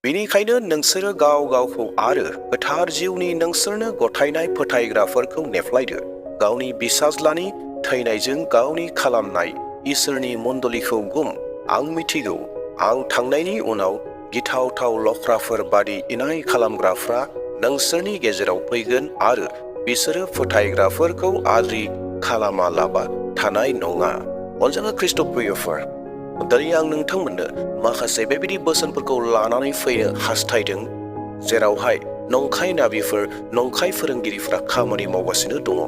बेनिखायनो नोंसोरो गाव गावखौ आरो गोथार जिउनि नोंसोरनो गथायनाय फोथायग्राफोरखौ नेफ्लायदो। गावनि बिसाज्लानि थैनायजों गावनि खालामनाय इसोरनि मण्डलिखौ बुं, आं मिथिगौ, आं थांनायनि उनाव गिथावथाव लख्राफोर बादि इनाय खालामग्राफ्रा नोंसोरनि गेजेराव फैगोन आरो बिसोरो फोथायग्राफोरखौ आद्रि खालामालाबा थानाय नङा। अनजाथाव ख्रीष्टप्रियफोर, दिनै आं नोंथांमोननो माखासे बेबायदि बोसोनफोरखौ लानानै फैनो हास्थायदों जेरावहाय नंखाय नाबिफोर, नंखाय फोरोंगिरिफोरा खामानि मावगासिनो दङ।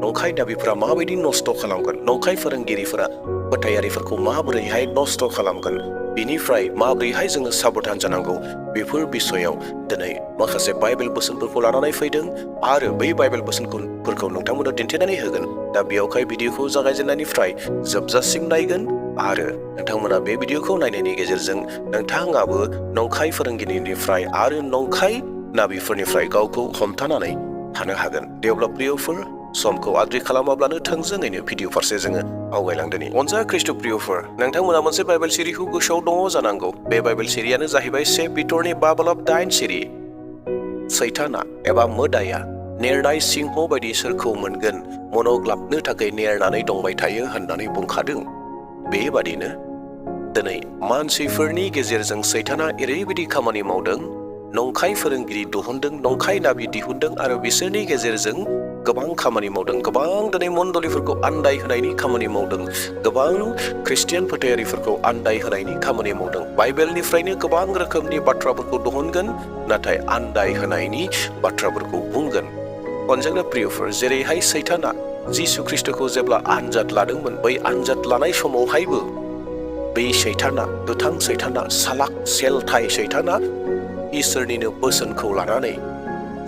नंखाय नाबिफोरा माबायदि नस्थ' खालामगोन, नंखाय फोरोंगिरिफोरा फोथायारिफोरखौ माबोरैहाय नस्थ' खालामगोन, बिनिफ्राय माबोरैहाय जोङो साबधान जानांगौ, बेफोर बिसयाव दिनै माखासे बाइबेल बोसोनफोरखौ लानानै फैदों आरो बै बाइबेल बोसोनफोरखौ नोंथांमोननो दिन्थिनानै होगोन। दा बेयावहाय भिडिअखौ जागायजेननायनिफ्राय जोबजासिम नायगोन आरो नोंथांमोना बे भिडिअखौ नायनायनि गेजेरजों नोंथाङाबो नंखाय फोरोंगिरिनिफ्राय आरो नंखाय नाबिफोरनिफ्राय गावखौ हमथानानै थानो हागोन। दे अब्ला प्रियफोर, समखौ आद्रि खालामाब्लानो थोंजोङैनो भिडिअ फारसे जोङो आवगायलांदोनि। अनजाथाव ख्रीष्टप्रियफोर, नोंथांमोना मोनसे बाइबेल सिरिखौ गोसोआव दङ जानांगौ। बे बाइबेल सिरियानो जाहैबाय 1 पिटरनि 5:9 सिरि। सैताना एबा मोदाया नेरनाय सिंह बायदि सोरखौ मोनगोन मनग्लाबनो थाखाय नेरनानै दंबाय थायो होननानै बुंखादों। बेबादिनो दिनै मानसिफोरनि गेजेरजों सैताना ओरैबायदि खामानि मावदों, नंखाय फोरोंगिरि दिहुनदों, नंखाय नाबि दिहुनदों आरो बिसोरनि गेजेरजों गोबां खामानि मावदों। गोबां दिनै मण्डलिफोरखौ आन्दाय होनायनि खामानि मावदों। गोबां ख्रिस्टियान फोथायारिफोरखौ आन्दाय होनायनि खामानि मावदों। बाइबेलनिफ्रायनो गोबां रोखोमनि बाथ्राफोरखौ दिहुनगोन, नाथाय आन्दाय होनायनि बाथ्राफोरखौ बुंगोन। अनजाथाव प्रियफोर, जेरैहाय सैताना जिसु ख्रीष्टखौ जेब्ला आनजाद लादोंमोन, बै आनजाद लानाय समावहायबो बै सैताना, दुथां सैताना, सालाक सेलथाय सैताना इसोरनिनो बोसोनखौ लानानै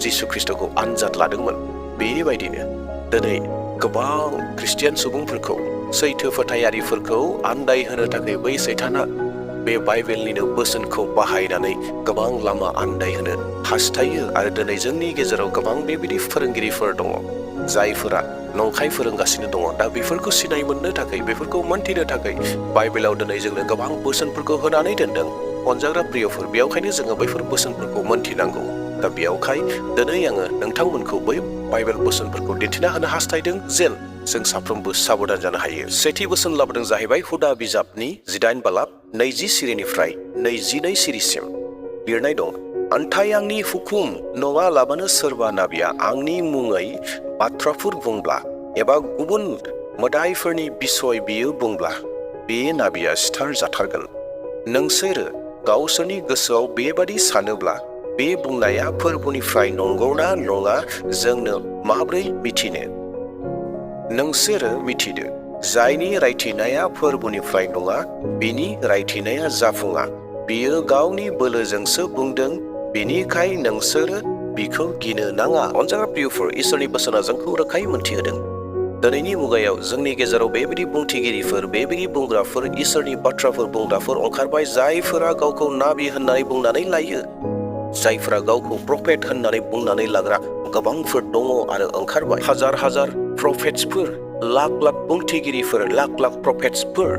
जिसु ख्रीष्टखौ आनजाद लादोंमोन। बेबायदिनो दिनै गोबां ख्रिस्टियान सुबुंफोरखौ, सैथो फोथायारिफोरखौ आन्दाय होनो थाखाय बै सैताना बे बाइबेलनिनो बोसोनखौ बाहायनानै गोबां लामा आन्दाय होनो हास्थायो आरो दिनै जोंनि गेजेराव गोबां बेबायदि फोरोंगिरिफोर दङ जायफोरा नंखाय फोरोंगासिनो दङ। दा बेफोरखौ सिनाय मोननो थाखाय, बेफोरखौ मोनथिनो थाखाय बाइबेलाव दिनै जोंनो गोबां बोसोनफोरखौ होनानै दोनदों। अनजाग्रा प्रियफोर, बेयावखायनो जोङो बैफोर बोसोनफोरखौ मोनथिनांगौ। दा बेयावखाय दिनै आङो नोंथांमोनखौ बै बाइबेल बोसोनफोरखौ दिन्थिना होनो हास्थायदों जेन जों साफ्रोमबो साबधान जानो हायो। सेथि बोसोन लाबोदों जाहैबाय हुदा बिजाबनि 18:20 सिरिनिफ्राय 22 सिरिसिम लिरनाय दं। अन्थाय आंनि हुकुम नङा लाबानो सोरबा नाबिया आंनि मुङै बाथ्राफोर बुंब्ला एबा गुबुन मोदायफोरनि बिसय बियो बुंब्ला, बे नाबिया सिथार जाथारगोन। नोंसोरो गावसोरनि गोसोआव बेबादि सानोब्ला बे बुंनाया फोरबोनिफ्राय नंगौना नङा जोंनो माब्रै मिथिनो? नोंसोरो मिथिदो, जायनि रायथिनाया फोरबोनिफ्राय नङा, बिनि रायथिनाया जाफुङा। बियो गावनि बोलोजोंसो बुंदों, बिनिखाय नोंसोरो बिखौ गिनो नाङा। अनजाग्रा प्रियफोर, इसोरनि बोसोना जोंखौ रोखायै मोनथिहोदों। दिनैनि मुगायाव जोंनि गेजेराव बेबायदि बुंथिगिरिफोर, बेबायदि बुंग्राफोर, इसोरनि बाथ्राफोर बुंग्राफोर ओंखारबाय जायफोरा गावखौ नाबि होननानै बुंनानै लायो, जायफोरा गावखौ प्रफेट होननानै बुंनानै लाग्रा गोबांफोर दङ आरो ओंखारबाय। हाजार हाजार प्रफेट्सफोर, लाख लाख बुंथिगिरिफोर, लाख लाख प्रफेट्सफोर,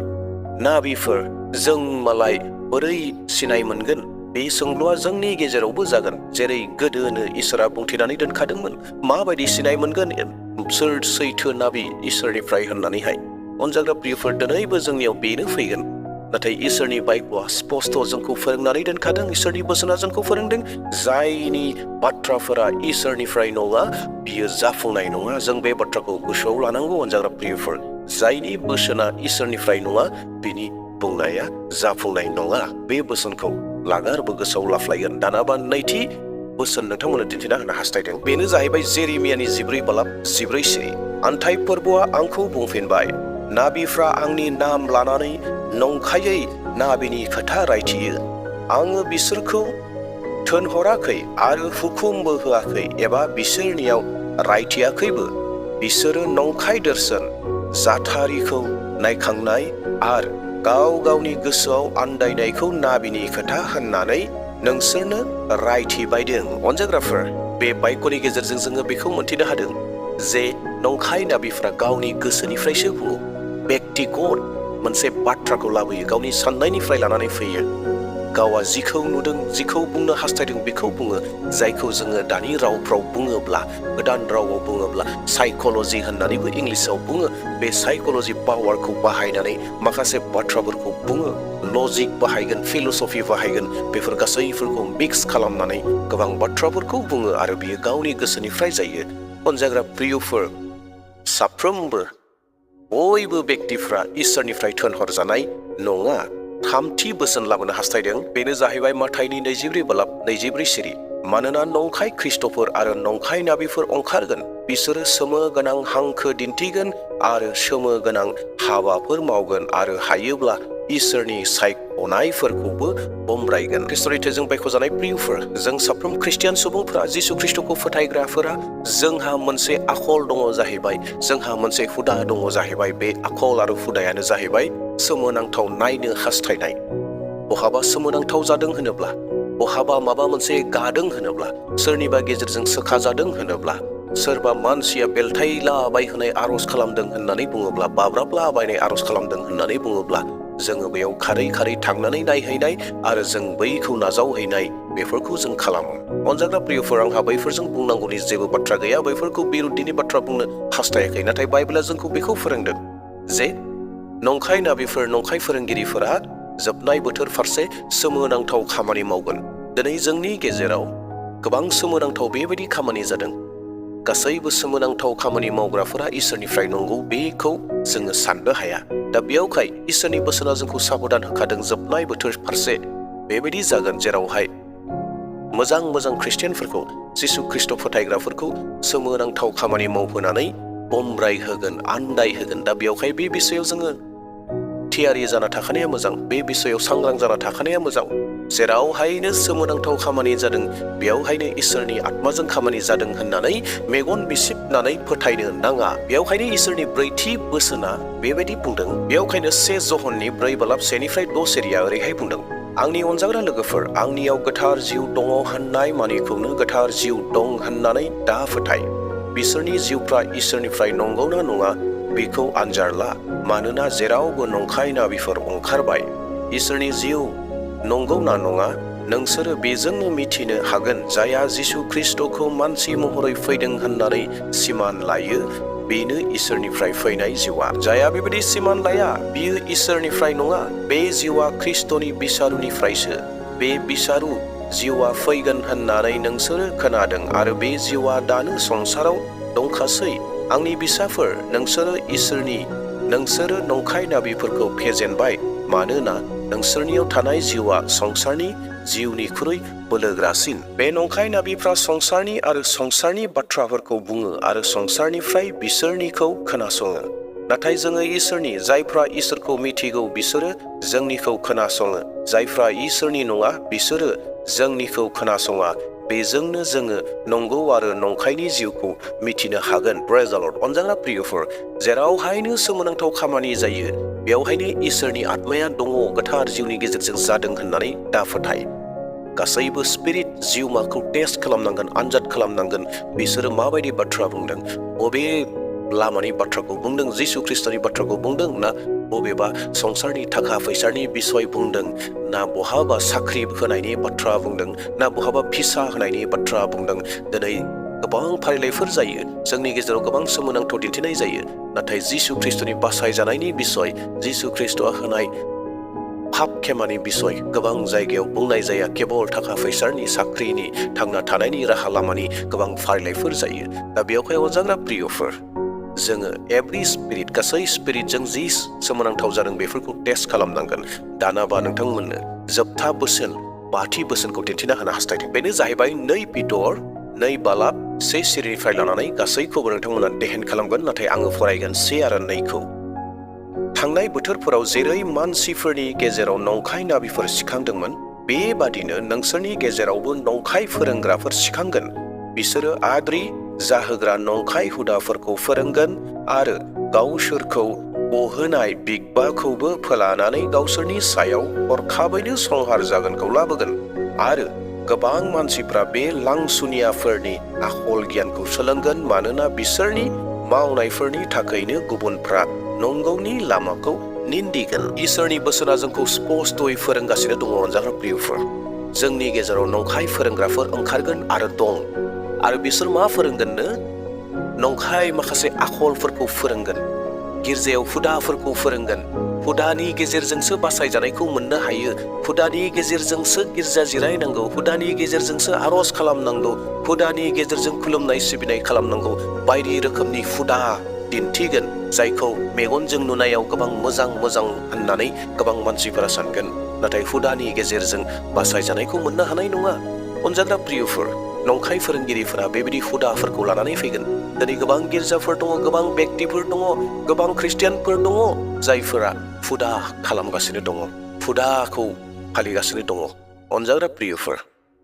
नाबिफोर, जों मालाय बोरै सिनाय मोनगोन? बे सोंलुआ जोंनि गेजेरावबो जागोन। जेरै गोदोनो इसोरा बुंथिनानै दोनखादोंमोन, माबायदि सिनाय मोनगोन सोर सैथो नाबि इसोरनिफ्राय होननानैहाय। अनजाग्रा प्रियफोर, दिनैबो जोंनियाव बेनो फैगोन। नाथाय इसोरनि बाइबेला स्पष्ट जोंखौ फोरोंनानै दोनखादों, इसोरनि बोसोना जोंखौ फोरोंदों, जायनि बाथ्राफोरा इसोरनिफ्राय नङा बियो जाफुंनाय नङा। जों बे बाथ्राखौ गोसोआव लानांगौ। अनजाग्रा प्रियफोर, जायनि बोसोना इसोरनिफ्राय नङा बिनि बुंनाया जाफुंनाय नङा। बे बोसोनखौ लागारबो गोसोआव लाफ्लायगोन। दानाबा नैथि बोसोन नोंथांमोननो दिन्थिना होनो हास्थायदों। बेनो जाहैबाय जेरेमियानि 14:14 सिरि। अन्थाय फोरबोआ आंखौ बुंफिनबाय, नाबिफ्रा आंनि नाम लानानै नंखायै नाबिनि खोथा रायथियो। आङो बिसोरखौ थोनहराखै आरो हुकुमबो होआखै एबा बिसोरनियाव रायथियाखैबो। बिसोरो नंखाय दोरसोन, जाथारिखौ नायखांनाय आरो गाव गावनि गोसोआव आन्दायनायखौ नाबिनि खोथा होननानै नोंसोरनो रायथिबायदों। अनजाग्राफोर, बे बाइबेलनि गेजेरजों जोङो बेखौ मोनथिनो हादों जे नंखाय नाबिफ्रा गावनि गोसोनिफ्रायसो बुङो। बेक्तिगत मोनसे बाथ्राखौ लाबोयो, गावनि साननायनिफ्राय लानानै फैयो। गावा जिखौ नुदों जिखौ बुंनो हास्थायदों बेखौ बुङो जायखौ जोङो दानि रावफ्राव बुङोब्ला गोदान रावाव बुङोब्ला साइकोलॉजी होननानैबो इंलिसाव बुङो बे साइकोलॉजी पावारखौ बाहायनानै माखासे बाथ्राफोरखौ बुङो लजिक बाहायगोन फिल'सफि बाहायगोन बेफोर गासैफोरखौ मिक्स खालामनानै गोबां बाथ्राफोरखौ बुङो आरो बियो गावनि गोसोनिफ्राय जायो अनजाग्रा प्रियफोर साफ्रोमबो बयबो व्यक्तिफ्रा इसोरनिफ्राय थोनहरजानाय नङा थामथि बोसोन लाबोनो हास्थायदों बेनो जाहैबाय माथाइनि 24:24 सिरि मानोना नंखाय ख्रिस्ट'फोर आरो नंखाय नाबिफोर ओंखारगोन बिसोरो सोमो गोनां हांखो दिन्थिगोन आरो सोमो गोनां हाबाफोर मावगोन आरो हायोब्ला इसोरनि सायख'नायफोरखौबो बमब्रायगोन ख्रिस्ट'रिथेजों बायख'जानाय प्रियफोर जों साफ्रोम ख्रिस्टियान सुबुंफोरा जिसु ख्रिस्ट'खौ फोथायग्राफोरा जोंहा मोनसे आखल दङ जाहैबाय जोंहा मोनसे हुदा दङ जाहैबाय बे आखल आरो हुदायानो जाहैबाय सोमोनांथाव नायनो हास्थायनाय बहाबा सोमोनांथाव जादों होनोब्ला बहाबा माबा मोनसे गादों होनोब्ला सोरनिबा गेजेरजों सोखाजादों होनोब्ला सोरबा मानसिया बेलथायलाबायहोनाय आर'ज खालामदों होननानै बुङोब्ला बाब्राबलाबायनाय आर'ज खालामदों होननानै बुङोब्ला जोङो बेयाव खारै खारै थांनानै नायहैनाय आरो जों बैखौ नाजावहैनाय बेफोरखौ जों खालामो अनजाग्रा प्रियफोर आंहा बैफोरजों बुंनांगौनि जेबो बाथ्रा गैया बैफोरखौ बिरुद्धिनि बाथ्रा बुंनो हास्थायाखै नाथाय बाइबेला जोंखौ बेखौ फोरोंदों जे नंखाय नाबिफोर नंखाय फोरोंगिरिफोरा जोबनाय बोथोर फारसे सोमोनांथाव खामानि मावगोन दिनै जोंनि गेजेराव गोबां सोमोनांथाव बेबायदि खामानि जादों गासैबो सोमोनांथाव खामानि मावग्राफोरा इसोरनिफ्राय नंगौ बेखौ जोङो साननो हाया दा बेयावखाय इसोरनि बोसोना जोंखौ साबधान होखादों जोबनाय बोथोर फारसे बेबायदि जागोन जेरावहाय मोजां मोजां ख्रिस्टियानफोरखौ जिसु ख्रिस्ट' फोथायग्राफोरखौ सोमोनांथाव खामानि मावहोनानै बमब्राय होगोन आन्दाय होगोन दा बेयावहाय बे बिषयाव जोङो थियारि जाना थाखानाया मोजां बे बिषयाव सांग्रां जाना थाखानाया मोजां जेरावहायनो सोमोनांथाव खामानि जादों बेयावहायनो इसोरनि आत्माजों खामानि जादों होननानै मेगन बिसिबनानै फोथायनो नाङा बेयावहायनो इसोरनि ब्रैथि बोसोना बेबायदि बुंदों बेयावखायनो 1 ज'हननि 4:2 सेरिया ओरैहाय बुंदों आंनि अनजाग्रा लोगोफोर आंनियाव गोथार जिउ दङ होननाय मानिखौनो गोथार जिउ दं होननानै दा फोथाय बिसोरनि जिउफ्रा इसोरनिफ्राय नंगौना नङा बेखौ आनजाद ला मानोना जेरावबो नंखाय नाबिफोर ओंखारबाय इसोरनि जिउ नंगौना नङा नोंसोरो बेजोंनो मिथिनो हागोन जायहा जिसु ख्रिस्ट'खौ मानसि महरै फैदों होननानै सिमान लायो बेनो इसोरनिफ्राय फैनाय जिउआ जायहा बेबायदि सिमान लाया बियो इसोरनिफ्राय नङा बे जिउआ ख्रिस्ट'नि बिसारुनिफ्रायसो बे बिसारु जिउआ फैगोन होननानै नोंसोरो खोनादों आरो बे जिउआ दानो संसाराव दंखासै आंनि बिसाफोर नोंसोरो नंखाय नाबिफोरखौ फेजेनबाय मानोना नोंसोरनियाव थानाय जिउआ संसारनि जिउनिख्रुइ बोलोग्रासिन बे नंखाय नाबिफ्रा संसारनि आरो संसारनि बाथ्राफोरखौ बुङो आरो संसारनिफ्राय बिसोरनिखौ खोनासङो नाथाय जोङो इसोरनि जायफ्रा इसोरखौ मिथिगौ बिसोरो जोंनिखौ खोनासङो जायफ्रा इसोरनि नङा बिसोरो जोंनिखौ खोनासङा बेजोंनो जोङो नंगौ आरो नंखायनि जिउखौ मिथिनो हागोन प्रेज द लर्ड अनजाग्रा प्रियफोर जेरावहायनो सोमोनांथाव खामानि जायो बेयावहायनो इसोरनि आत्माया दङ गोथार जिउनि गेजेरजों जादों होननानै दा फोथाय गासैबो स्पिरिट जिउमाखौ टेस्ट खालामनांगोन आनजाद खालामनांगोन बिसोरो माबायदि बाथ्रा बुंदों बबे लामानि बाथ्राखौ बुंदों जिसु ख्रिस्ट'नि बाथ्राखौ बुंदों ना बबेबा संसारनि थाखा फैसानि बिसय बुंदों ना बहाबा साख्रि होनायनि बाथ्रा बुंदों ना बहाबा भिसा होनायनि बाथ्रा बुंदों दिनै गोबां फारिलाइफोर जायो जोंनि गेजेराव गोबां सोमोनांथाव दिन्थिनाय जायो नाथाय जिसु ख्रिस्ट'नि बासायजानायनि बिसय जिसु ख्रिस्ट'आ होनाय पाप खेमानि बिसय गोबां जायगायाव बुंनाय जाया केबल थाखा फैसानि साख्रिनि थांना थानायनि राहा लामानि गोबां फारिलाइफोर जायो दा बेयावहाय अनजाग्रा प्रियफोर जोङो एभ्रि स्पिरिट गासै स्पिरिटजों जि सोमोनांथाव जादों बेफोरखौ टेस्ट खालामनांगोन दानाबा नोंथांमोननो जोबथा बोसोन 5थि बोसोनखौ दिन्थिना होनो हास्थायदों बेनो जाहैबाय 2 पिटर 2:1 सिरिनिफ्राय लानानै गासैखौबो नोंथांमोना देहेन खालामगोन नाथाय आङो फरायगोन 1 आरो 2खौ थांनाय बोथोरफोराव जेरै मानसिफोरनि गेजेराव नंखाय नाबिफोर सिखांदोंमोन बेबादिनो नोंसोरनि गेजेरावबो नंखाय फोरोंग्राफोर सिखांगोन बिसोरो आद्रि जाहोग्रा नंखाय हुदाफोरखौ फोरोंगोन आरो गावसोरखौ गहोनाय बिगबाखौबो फोलानानै गावसोरनि सायाव हरखाबैनो संहार जागोनखौ लाबोगोन आरो गोबां मानसिफ्रा बे लांसुनियाफोरनि आखल गियानखौ सोलोंगोन मानोना बिसोरनि मावनायफोरनि थाखायनो गुबुनफ्रा नंगौनि लामाखौ निन्दिगोन। इसोरनि बोसोना जोंखौ स्पष्टयै फोरोंगासिनो दङ अनजाग्रा प्रियफोर। जोंनि गेजेराव नंखाय फोरोंग्राफोर ओंखारगोन आरो दं। आरो बिसोर मा फोरोंगोननो? नंखाय माखासे आखलफोरखौ फोरोंगोन। गिर्जायाव हुदाफोरखौ फोरोंगोन। हुदानि गेजेरजोंसो बासायजानायखौ मोननो हायो। हुदानि गेजेरजोंसो गिर्जा जिरायनांगौ। हुदानि गेजेरजोंसो आर'ज खालामनांगौ। हुदानि गेजेरजों खुलुमनाय सिबिनाय खालामनांगौ। बायदि रोखोमनि हुदा दिन्थिगोन जायखौ मेगनजों नुनायाव गोबां मोजां होननानै गोबां मानसिफोरा सानगोन। नाथाय हुदानि गेजेरजों बासायजानायखौ मोननो हानाय नङा। अनजाग्रा प्रियफोर, नंखाय फोरोंगिरिफोरा बेबायदि हुदाफोरखौ लानानै फैगोन। दिनै गोबां गिर्जाफोर दङ, गोबां बेक्तिफोर दङ, गोबां ख्रिस्टियानफोर दङ जायफोरा हुदा खालामगासिनो दङ, हुदाखौ फालिगासिनो दङ। अनजाग्रा प्रियफोर,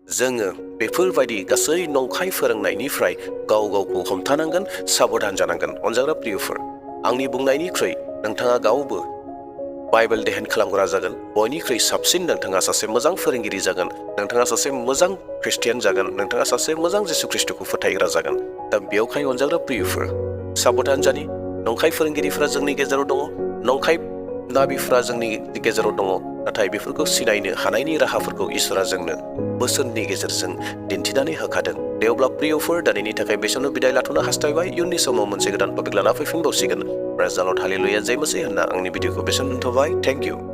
जोङो बेफोरबायदि गासै नंखाय फोरोंनायनिफ्राय गाव गावखौ हमथानांगोन, साबधान जानांगोन। अनजाग्रा प्रियफोर, आंनि बुंनायनिख्रुइ नोंथाङा गावबो बाइबेल ध्यान खालामग्रा जागोन। बयनिख्रुइ साबसिन नोंथाङा सासे मोजां फोरोंगिरि जागोन। नोंथाङा सासे मोजां ख्रिस्टियान जागोन। नोंथाङा सासे मोजां जिसु ख्रिस्ट'खौ फोथायग्रा जागोन। दा बेवहाय अनजाग्रा प्रियफोर, साबधान जानि। नंखाय फोरोंगिरिफोरा जोंनि गेजेराव दङ, नंखाय नाबिफोरा जोंनि गेजेराव दङ। नाथाय बेफोरखौ सिनायनो हानायनि राहाफोरखौ इसोरा जोंनो बोसोननि गेजेरजों दिन्थिनानै होखादों। दे अब्ला प्रियफोर, दिनैनि थाखाय बेसेबां बिदाय लाथ'नो हास्थायबाय। इयुननि समाव मोनसे गोदान टपिक लाना फैफिनबावसिगोन। प्रेज द लर्ड, हालेलुया, जय मसीह होनना आंनि भिडिअखौ बेसेन दोनथ'बाय। Thank you.